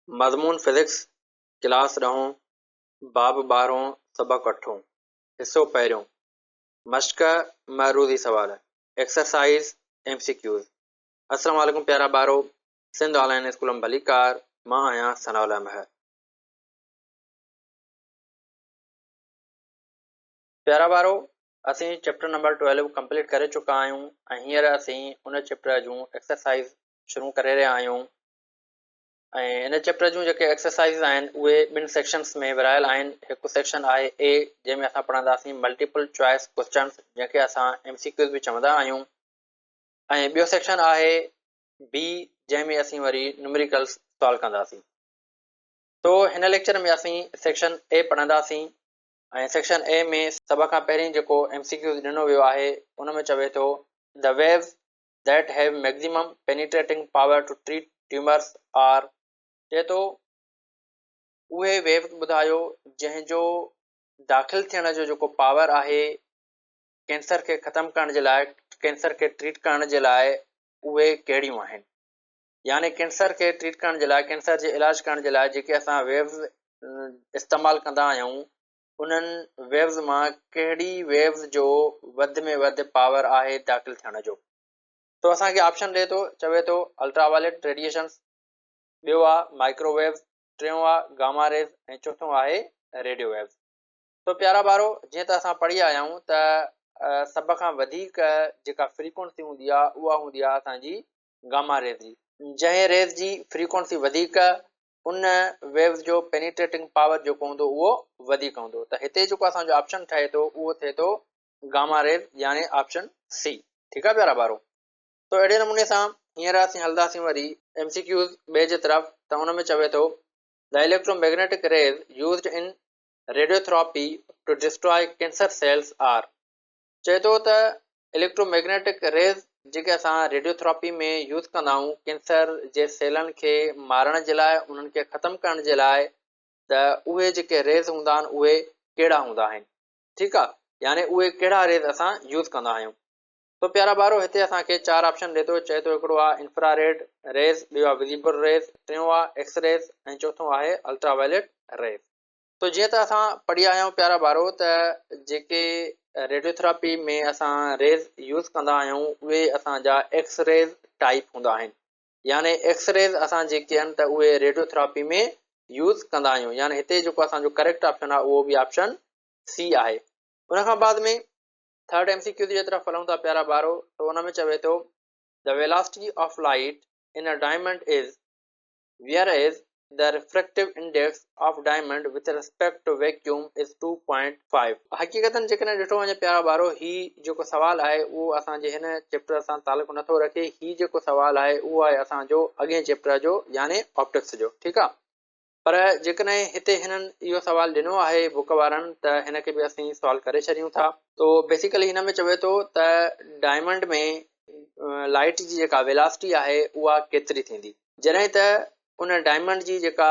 مضمون physics, class ڏهون، باب ٻارهون، سبق اٺون، حصو پهريون، مشق معروضي سوال، ايڪسرسائيز، ايم سي ڪيوز. السلام عليڪم پيارا ٻارو، سنڌ آن لائين اسڪول م ڀليڪار، مان آهيان ثناء الله مهر. پيارا ٻارو، اسين چيپٽر نمبر ٽويلو ڪمپليٽ ڪري چڪا آهيون ۽ هينئر اسين ان چيپٽر جون ايڪسرسائيز شروع ڪري رهيا آهيون. ۽ ان چيپٽر جون جيڪي ايڪسرسائيز آهن اهي ٻن سيڪشنس ۾ ورهايل آهن هڪ سيڪشن آهي اي جنهن ۾ اسان پڙهنداسين ملٽيپل چوائس ڪوسچنس جنهن کي اسان ايم سي ڪيوز به چوندا آهيون ۽ ٻيو سيڪشن آهي بي جنهن ۾ اسين وري نومريڪلس سالو ڪنداسين تو هن ليڪچر ۾ اسين سيڪشن اي پڙهنداسين ۽ سيڪشن اي ۾ سڀ کان پهرين جيڪو ايم سي ڪيوز ڏنو ويو آهي ان ۾ چوي ٿو The waves that have maximum penetrating power to treat tumors are چئي ٿو اهي ويوز ٻڌايو جنهن جو داخل ٿيڻ جو جيڪو پاور آهي ڪينسر کي ختم ڪرڻ جي لاء ڪينسر کي ٽريٽ ڪرڻ جي لاء اهي ڪهڙيون آهن يعني ڪينسر کي ٽريٽ ڪرڻ جي لاء ڪينسر جي علاج ڪرڻ جي لاء جيڪي اسان ويوز استعمال ڪندا آهيون انهن ويوز مان ڪهڙي ويوز جو وڌ ۾ وڌ پاور آهي داخل ٿيڻ جو. تو اسان کي آپشن ڏئي ٿو چوي ٿو الٽرا وائليٽ ريڊيئيشنس، ٻيو آ مائڪرو ويوز، ٽيون آ گاما ريز ۽ چوٿون آهي ريڊيو ويوز. تو پيارا ٻارو جيئن ته اسان پڙهي آيا آهيون ته سڀ کان وڌيڪ جيڪا فريڪوئنسي هوندي آ اها هوندي آ اسان جي گاما ريز جي. جنهن ريز جي فريڪوئنسي وڌيڪ ان ويوز جو پينيٽريٽنگ پاور جيڪو هوندو اهو وڌيڪ هوندو ته هتي جيڪو اسان جو آپشن ٺهي ٿو اهو ٿئي ٿو گاما ريز يعني آپشن سي. ٺيڪ آهي پيارا ٻارو تو اهڙي نموني سان هينئر اسين هلنداسين وري ايم سي ڪيوز ٻئي جي طرف ته ان ۾ چوي ٿو The electromagnetic rays used in radiotherapy to destroy cancer cells are چئي ٿو ته اليڪٽرو ميگنيٽڪ ريز جيڪي اسان ريڊيو ٿراپي ۾ يوز ڪندا آهيون ڪينسر جي سيلن کي مارڻ جي لاء انهن کي ختم ڪرڻ جي لاء ته اهي جيڪي ريز هوندا آهن اهي ڪهڙا هوندا آهن ٺيڪ آهي يعني اهي ڪهڙا ريز اسان يوز ڪندا آهيون تو پيارا ٻارو هتي اسان کي چار آپشن ڏي ٿو چئي ٿو هڪڙو آهي انفرا ريڊ ريز ٻيو آهي وزيبل ريز ٽيون آهي ايڪس ريز ۽ چوٿون آهي الٽرا وائليٽ ريز. تو جيئن ته اسان پڙهي آيا آهيون پيارا ٻارو ته جيڪي ريڊيو ٿراپي ۾ اسان ريز يوز ڪندا آهيون اهي اسان جا ايڪس ريز ٽائپ هوندا آهن يعني ايڪس ريز اسان جيڪي آهن ته اهي ريڊيو ٿراپي ۾ يوز ڪندا آهيون يعني هتي جيڪو اسان جو ڪريڪٽ آپشن آهي اهو به آپشن سي آهي. ان کان بعد ۾ ٿرڊ ايم سي ڪيو جي طرف هلون ٿا پيارا ٻارو ته ان ۾ چوي ٿو The velocity of light in a diamond is Whereas the refractive index of diamond with respect to vacuum is 2.5. حقيقتن جيڪڏهن ڏٺو وڃي پيارا ٻارو هي جيڪو سوال آهي اهو اسان جي هن چيپٽر سان تعلق نٿو رکي هي جيڪو سوال آهي اهو آهي اسان جو اڳئين چيپٽر جو يعني آپٽڪس جو ٺيڪ آهي پر جيڪڏهن هتي هنن اهو سوال ڏنو آهي بڪ وارن ته هن کي به اسين سالو ڪري ڇڏيون ٿا. تو بيسيڪلي هن ۾ چوي ٿو ته ڊائمنڊ ۾ لائٽ جي جيڪا ويلاسٽي آهي اها ڪيتري ٿيندي جڏهن ته ان ڊائمنڊ جي جيڪا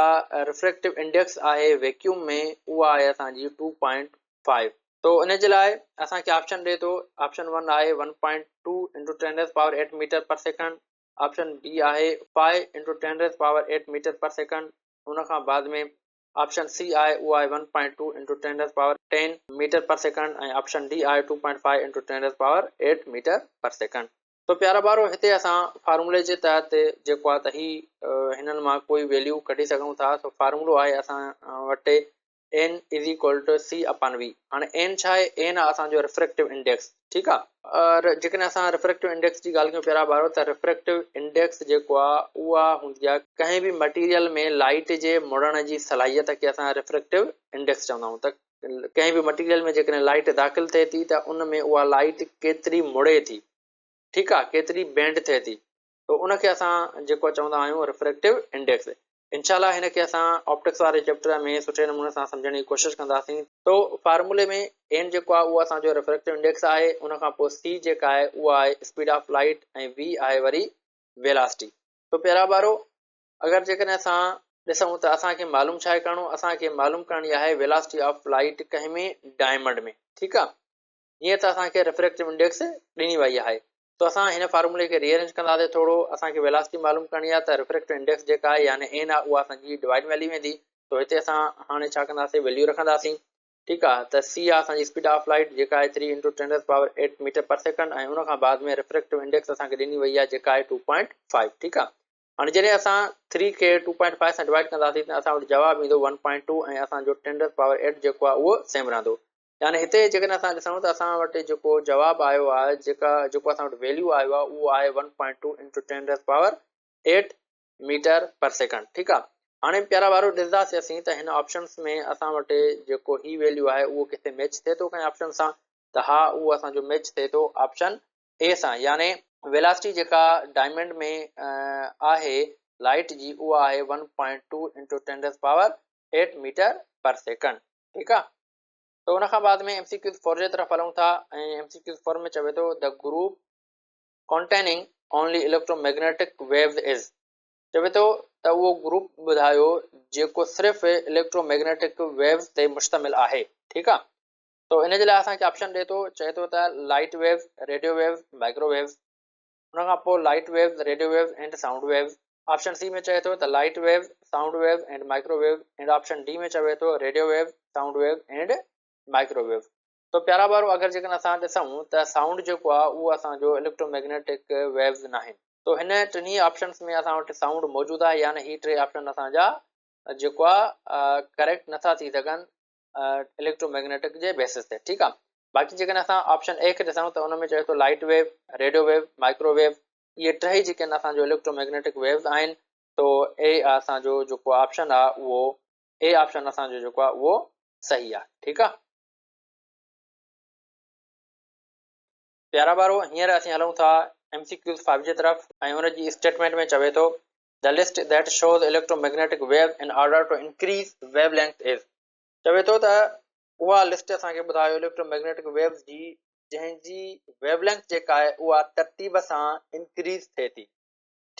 ريفريڪٽو انڊيڪس آهي ويڪيوم ۾ اها آهي اسان جي ٽو پوائنٽ فائيو تو ان جي لاء اسان کي آپشن ڏي ٿو آپشن ون آهي one point two into ten raise power eight metre per second option B آهي five into ten raise power eight metre per second ان کان بعد ۾ آپشن سي آهي اهو آهي one point two into ten raise power ten metre per second ۽ option D آهي two point five into ten raise power eight metre per second. تو پيارا ٻارو هتي اسان فارمولي جي تحت جيڪو آهي ته هي هنن مان ڪوئي ويليو ڪڍي سگهون ٿا سو فارمولو آهي اسان وٽ N is equal to C upon V هاڻي اين ڇا آهي اين آهي اسان جو ريفريڪٽو انڊيڪس ٺيڪ آهي اور جيڪڏهن اسان ريفريڪٽو انڊيڪس جي ڳالهه ڪيون پيارا ٻارو ته ريفريڪٽو انڊيڪس جيڪو آهي اها هوندي آهي ڪنهن به مٽيريل ۾ لائٽ جي مڙڻ جي صلاحيت کي اسان ريفريڪٽو انڊيڪس چوندا آهيون ته ڪنهن به مٽيريل ۾ جيڪڏهن لائٽ داخل ٿئي ٿي ته ان ۾ اها لائٽ ڪيتري مڙي ٿي ٺيڪ آ ڪيتري بينڊ ٿئي ٿي ته ان کي اسان جيڪو چوندا آهيون ريفريڪٽو انڊيڪس انشاء الله هن کي اسان آپٽڪس واري چيپٽر ۾ سٺي نموني سان سمجهڻ جي ڪوشش ڪنداسين. تو فارمولي ۾ اين جيڪو آهي اهو اسان جو ريفريڪٽو انڊيڪس آهي ان کان پوء سي جيڪا آهي اها آهي اسپيڊ آف لائٽ ۽ وي آهي وري ويلاسٽي تو پيارا ٻارو اگر جيڪڏهن اسان ڏسون ته اسان کي معلوم ڇا آهي ڪرڻو اسان کي معلوم ڪرڻي آهي ويلاسٽي آف لائٽ ڪنهن ۾ ڊائمنڊ ۾ ٺيڪ آهي جيئن ته اسان کي ريفريڪٽو انڊيڪس ڏني وئي آهي. تو اسان هن فارمولي کي ري ارينج ڪنداسين ٿورو، اسان کي ويلاسٽي معلوم ڪرڻي آهي ته ريفريڪٽو انڊيڪس جيڪا آهي يعني اين آهي اها اسان جي ڊوائيڊ ۾ هلي ويندي. تو هتي اسان هاڻي ڇا ڪنداسين ويليو رکنداسين. ٺيڪ آ ته سي آ اسان جي اسپيڊ آف لائيٽ جيڪا آهي three into ten raise power eight metre per second ۽ ان کان بعد ۾ ريفريڪٽو انڊيڪس اسان کي ڏني وئي آهي جيڪا آهي 2.5 ٺيڪ آ هاڻي جڏهن اسان ٿري کي 2.5 سان ڊوائيڊ ڪنداسين ته اسان وٽ جواب ايندو 1.2 ۽ اسان جو ٽين ريز پاور ايٽ جيڪو آهي اهو سيم رهندو يعني هتي جيڪڏهن اسان ڏسون ته اسان وٽ جيڪو جواب آيو آهي جيڪا جيڪو اسان وٽ ويليو آيو آهي اهو آهي 1.2 into ten raise power eight metre per second ٺيڪ آ هاڻي پيارا ٻارو ڏسنداسين اسين ته هن آپشنس ۾ اسان وٽ جيڪو هي ويليو آهي اهو ڪٿي ميچ ٿئي ٿو ڪنهن آپشن سان ته ها اهو اسان جو ميچ ٿئي ٿو آپشن اي سان يعني ويلاسٽي جيڪا ڊائمنڊ ۾ آهي لائٽ جي اها آهي 1.2 into 10 raise power 8 metre per second ٺيڪ آ ته ان کان بعد ۾ ايم سي ڪيوز 4 جي طرف هلون ٿا ۽ ايم سي ڪيوز 4 ۾ چوي ٿو the group containing only electromagnetic waves is چوي ٿو ته اهو گروپ ٻڌايو جيڪو صرف اليڪٽروميگنيٽڪ ويوز تي مشتمل آهي ٺيڪ آ تو ان جي لاء اسان کي آپشن ڏي ٿو چئي ٿو ته light waves radio waves micro waves ان کان پوء light waves radio waves and sound waves option C ۾ چئي ٿو ته light waves sound waves and micro waves and option D ۾ چوي ٿو radio waves sound waves and micro waves تو پيارا ٻارو اگر جيڪڏهن اسان ڏسون ته سائونڊ جيڪو آهي اهو اسان جو اليڪٽرو ميگنيٽڪ ويوز ناهن تو هن ٽنهي آپشنس ۾ اسان وٽ سائونڊ موجود آهي يعني هي ٽي آپشن اسان جا جيڪو آهي ڪريڪٽ نٿا ٿي سگهن اليڪٽرو ميگنيٽڪ جي بيسس تي ٺيڪ آهي باقي جيڪڏهن اسان آپشن اي کي ڏسون ته ان ۾ چئي ٿو light wave radio wave micro wave اهي ٽئي جيڪي آهن اسان جو اليڪٽرو ميگنيٽڪ ويوز آهن تو اي اسان جو جيڪو آپشن آهي اهو اي آپشن اسان جو جيڪو آهي اهو صحيح آهي ٺيڪ آهي. پيارا ٻارو هينئر اسين هلون ٿا ايم سي ڪيوز 5 جي طرف ۽ ان جي اسٽيٽمينٽ ۾ چوي ٿو The list that shows electromagnetic wave in order to increase wavelength is چوي ٿو ته اها لسٽ اسان کي ٻڌايو اليڪٽروميگنيٽڪ ويوز جي جنهن جي ويو لينٿ جيڪا آهي اها ترتيب سان انڪريز ٿئي ٿي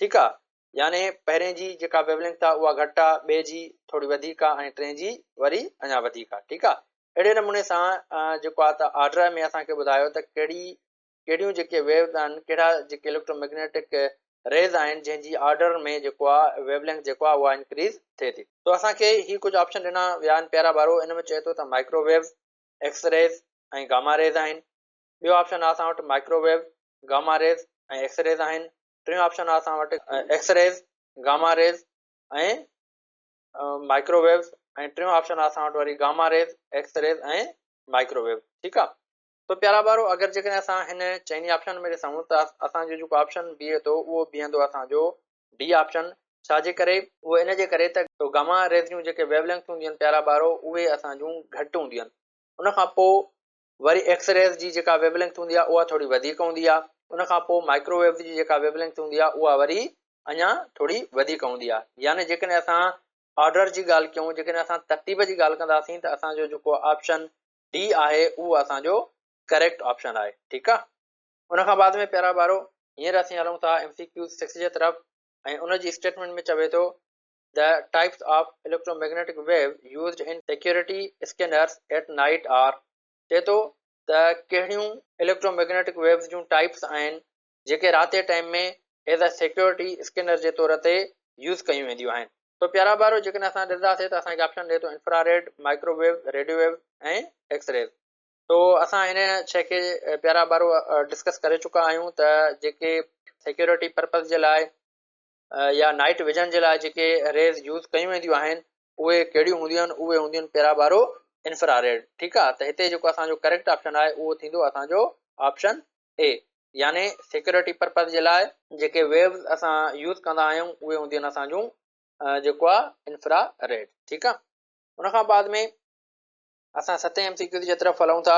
ٺيڪ آ يعني پهرين جي جيڪا ويو لينٿ آ اها گهٽ آ ٻئي جي ٿوري وڌيڪ آ ۽ ٽئين جي وري اڃا وڌيڪ آ ٺيڪ آ اهڙي نموني سان جيڪو آ ته آرڊر ۾ اسان کي ٻڌايو ته ڪهڙي ڪهڙيون جيڪي ويوز آهن ڪهڙا جيڪي اليڪٽرو ميگنيٽڪ ريز آهن جنهن جي آرڊر ۾ جيڪو آ ويو لينٿ جيڪو آ اها انڪريز ٿئي ٿي تو اسان کي هي ڪجهه آپشن ڏنا ويا آهن پيارا ٻارو ان ۾ چئي ٿو ته مائڪرو ويوز ايڪس ريز ۽ گاما ريز آهن ٻيو آپشن آ اسان وٽ micro wave gamma rays ۽ X rays آهن ٽيون آپشن آ اسان وٽ X rays, gamma rays ۽ micro waves ۽ ٽيون آپشن آ اسان وٽ وري gamma rays, X rays ۽ micro wave ٺيڪ آ تو پيارا ٻارو اگر جيڪڏهن اسان هن چئني آپشن ۾ ڏسون ته اسان جو جيڪو آپشن بيهي ٿو اهو بيهندو اسان جو ڊي آپشن ڇا جي ڪري اهو ان جي ڪري ته گاما ريز جون جيڪي ويو لينٿ هونديون آهن پيارا ٻارو اهي اسان جون گهٽ هونديون آهن ان کان پوء وري ايڪس ريز جي جيڪا ويو لينٿ هوندي آهي اها ٿوري وڌيڪ هوندي آهي ان کان پوء مائڪرو ويوز جي جيڪا ويو لينٿ هوندي آهي اها وري اڃا ٿوري وڌيڪ هوندي آهي يعني جيڪڏهن اسان آرڊر جي ڳالهه ڪيون جيڪڏهن اسان ترتيب جي ڳالهه ڪنداسين ته اسان جو جيڪو آپشن ڊي آهي اهو اسان جو ڪريڪٽ آپشن آهي ٺيڪ آهي ان کان بعد ۾ پيارا ٻارو هينئر اسين هلون ٿا ايم سي ڪيو 6 جي طرف ۽ ان جي اسٽيٽمينٽ ۾ چوي ٿو The types of electromagnetic wave used in security scanners at night are چئي ٿو ته ڪهڙيون اليڪٽروميگنيٽڪ ويوز جون ٽائپس آهن جيڪي رات جي time ۾ as a security scanner جي طور تي يوز ڪيون وينديون آهن. سو پيارا ٻارو جيڪڏهن اسان ڏسنداسين ته اسان کي آپشن ڏئي ٿو infra red, micro wave, radio wave ۽ X rays. تو اسان ان شيء کي پيارا ٻارو ڊسڪس ڪري چڪا آهيون ته جيڪي سيڪيورٽي پرپز جي لاء يا نائٽ ويزن جي لاء جيڪي ريز يوز ڪيون وينديون آهن اهي ڪهڙيون هونديون آهن اهي هونديون آهن پيرا ٻارو انفرا ريڊ ٺيڪ آهي ته هتي جيڪو اسان جو ڪريڪٽ آپشن آهي اهو ٿيندو اسان جو آپشن اي يعني سيڪيورٽي پرپز جي لاء جيڪي ويوز اسان يوز ڪندا آهيون اهي هونديون آهن اسان جون جيڪو آهي انفرا ريڊ ٺيڪ آهي ان کان بعد ۾ اسان ستين ايم سي ڪيو جي طرف هلون ٿا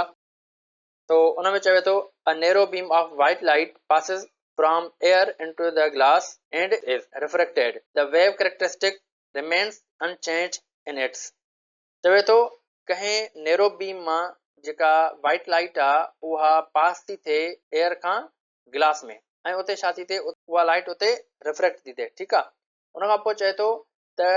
تو ان ۾ چوي ٿو A narrow beam of white light passes from air into the glass and is refracted. The wave characteristic remains unchanged in its. چوي ٿو ڪنهن نيرو بيم مان جيڪا وائيٽ لائيٽ آ اها پاس ٿي ٿئي ايئر کان گلاس ۾ ۽ اتي ڇا ٿي ٿئي اها لائيٽ اتي ريفريڪٽ ٿي ٿئي ٺيڪ آ ان کان پوء چئي ٿو ته.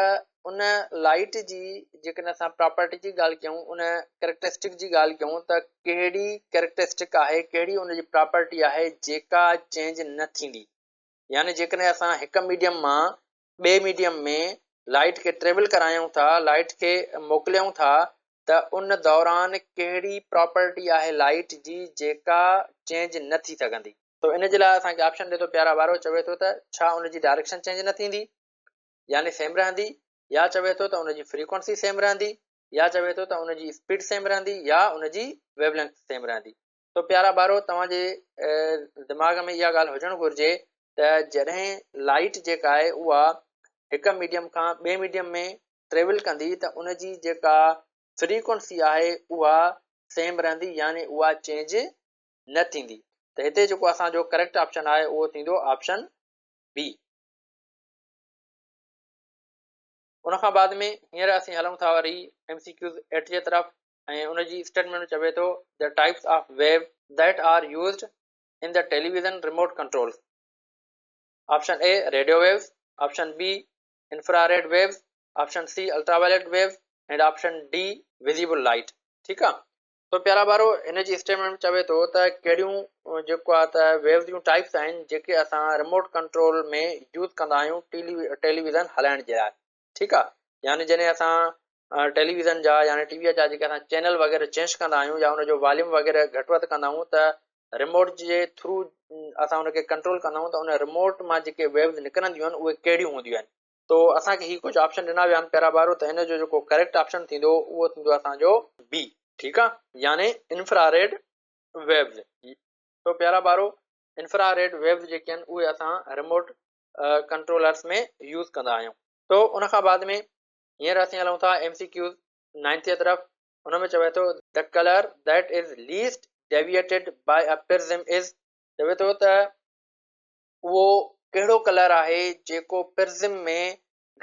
ان لائيٽ جي جيڪڏهن اسان پراپرٽي جي ڳالهه ڪيون ان ڪريڪٽرسٽڪ جي ڳالهه ڪيون ته ڪهڙي ڪريڪٽرسٽڪ آهي ڪهڙي ان جي پراپرٽي آهي جيڪا چينج نه ٿيندي يعني جيڪڏهن اسان هڪ ميڊيم مان ٻئي ميڊيم ۾ لائيٽ کي ٽريول ڪرايون ٿا لائيٽ کي موڪليون ٿا ته ان دوران ڪهڙي پراپرٽي آهي لائيٽ جي جيڪا چينج نه ٿي سگهندي. تو ان جي لاء اسان کي آپشن ڏي ٿو پيارا ٻارو چوي ٿو ته ڇا ان جي ڊائريڪشن چينج نه ٿيندي يعني سيم رهندي يا چوي ٿو ته ان جي فريڪوئنسي سيم رهندي يا چوي ٿو ته ان جي اسپيڊ سيم رهندي يا ان جي ويو لينٿ سيم رهندي. تو پيارا ٻارو توهان جي دماغ ۾ اها ڳالهه هجڻ گهرجي ته جڏهن لائيٽ جيڪا آهي اها هڪ ميڊيم کان ٻئي ميڊيم ۾ ٽريول ڪندي ته ان جي جيڪا فريڪوئنسي آهي اها سيم رهندي يعني اها چينج نه ٿيندي ته هتي جيڪو اسان جو ڪريڪٽ آپشن آهي اهو ٿيندو آپشن بي. ان کان بعد ۾ هينئر اسين هلون ٿا وري ايم سي ڪيوز ايٽ جي طرف ۽ ان جي اسٽيٽمينٽ ۾ چوي ٿو the types of wave that are used in the television remote controls option A radio waves option B infrared waves option C ultraviolet waves and option D visible light ٺيڪ آ تو پيارا ٻارو هن جي اسٽيٽمينٽ ۾ چوي ٿو ته ڪهڙيون جيڪو آهي ته ويوز جون ٽائپس آهن جيڪي اسان ريموٽ ڪنٽرول ۾ يوز ڪندا آهيون ٽيلي ويزن هلائڻ جي لاء ٺيڪ آهي يعني جڏهن اسان ٽيلي ويزن جا يعني ٽي وي جا جيڪي اسان چينل وغيره چينج ڪندا آهيون يا ان جو واليوم وغيره گهٽ وڌ ڪندا آهيون ته ريموٽ جي ٿرو اسان ان کي ڪنٽرول ڪندا آهيون ته ان ريموٽ مان جيڪي ويوز نڪرنديون آهن اهي ڪهڙيون هونديون آهن تو اسان کي هي ڪجهه آپشن ڏنا ويا آهن پيارا ٻارو ته هن جو جيڪو ڪريڪٽ آپشن ٿيندو اهو ٿيندو اسان جو بي ٺيڪ آ يعني انفراريڊ ويوز تو پيارا ٻارو انفراريڊ ويوز جيڪي آهن اهي اسان ريموٽ ڪنٽرولرس ۾ يوز ڪندا آهيون تو ان کان بعد ۾ هينئر اسين هلون ٿا ايم سي ڪيوز نائنٿ جي طرف ان ۾ چوي ٿو the colour that is least deviated by a prism is چوي ٿو ته اهو ڪهڙو ڪلر آهي جيڪو پرزم ۾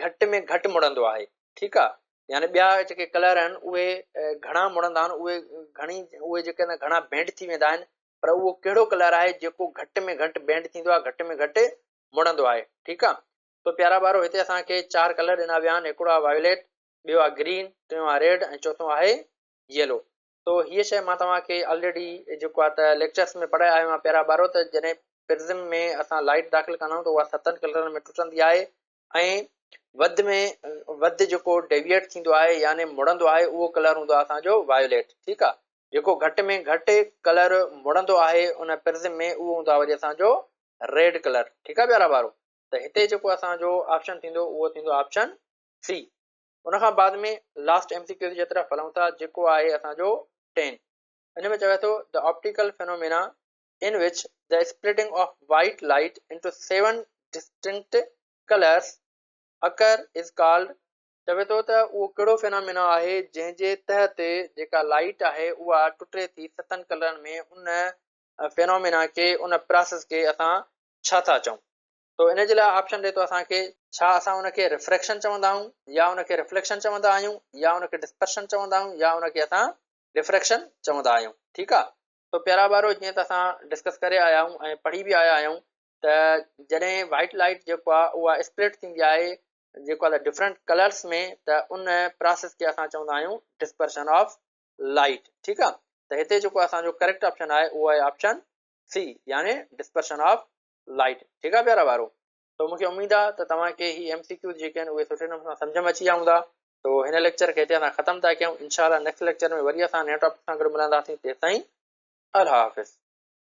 گهٽ ۾ گهٽ مڙندو آهي ٺيڪ آ يعني ٻيا جيڪي ڪلر آهن اهي گهڻا مڙندا آهن اهي گهڻي اهي جيڪي آهن گهڻا بينڊ ٿي ويندا آهن پر اهو ڪهڙو ڪلر آهي جيڪو گهٽ ۾ گهٽ بينڊ ٿيندو آهي گهٽ ۾ گهٽ مڙندو آهي ٺيڪ آ تو پيارا ٻارو هتي اسان کي چار ڪلر ڏنا ويا آهن هڪڙو آهي وائوليٽ ٻيو آهي گرين ٽيون آهي ريڊ ۽ چوٿون آهي يلو تو هيء شيء مان توهان کي آلريڊي جيڪو آهي ته ليڪچرس ۾ پڙهائي آيو آهيان پيارا ٻارو ته جڏهن پرزم ۾ اسان لائيٽ داخل ڪندا آهيون ته اها ستن ڪلرن ۾ ٽٽندي آهي ۽ وڌ ۾ وڌ جيڪو ڊيويئيٽ ٿيندو آهي يعني مڙندو آهي اهو ڪلر هوندو آهي اسان جو وايوليٽ ٺيڪ آهي جيڪو گهٽ ۾ گهٽ ڪلر مڙندو آهي ان پرزم ۾ اهو هوندو آهي وري اسان جو ريڊ ڪلر ٺيڪ آهي پيارا ٻارو ته هتي جيڪو اسان جو آپشن ٿيندو اهو ٿيندو آپشن سي ان کان بعد ۾ لاسٽ ايم سي ڪيوز جي طرف هلون ٿا جيڪو آهي اسان جو 10 ان ۾ چوي ٿو the optical phenomena in which the splitting of white light into 7 distinct colours occur is called چوي ٿو ته اهو ڪهڙو فينومينا آهي جنهن جي تحت جيڪا لائٽ آهي اها ٽٽي ٿي ستن ڪلرن ۾ ان فينومينا کي ان پراسيس کي اسان ڇا ٿا چئون تو ان جي لاء آپشن ڏي ٿو اسان کي. ڇا اسان ان کي ريفريڪشن چوندا آهيون يا ان کي ريفليڪشن چوندا آهيون يا ان کي ڊسپرشن چوندا آهيون يا ان کي اسان ريفريڪشن چوندا آهيون ٺيڪ آ تو پيارا ٻارو جيئن ته اسان ڊسڪس ڪري آيا آهيون ۽ پڙهي به آيا آهيون ته جڏهن وائٽ لائٽ جيڪو آ اها اسپلٽ ٿيندي آهي جيڪو آ ڊفرنٽ ڪلرس ۾ ته ان پراسيس کي اسان چوندا آهيون ڊسپرشن آف لائٽ ٺيڪ آ ته هتي جيڪو اسان جو ڪريڪٽ آپشن آهي اهو آهي آپشن سي يعني ڊسپرشن آف لائٽ ٺيڪ آ پيارا ٻارو تو مونکي اميد آ ته توهان کي هي ايم سي ڪيوز جيڪي آهن اهي سٺي نموني سان سمجهه ۾ اچي ويا هوندا تو هن ليڪچر کي هتي اسان ختم ٿا ڪيون انشاء الله نيڪسٽ ليڪچر ۾ وري اسان نئين ٽاپڪ سان گڏ ملنداسين تيستائين الله حافظ.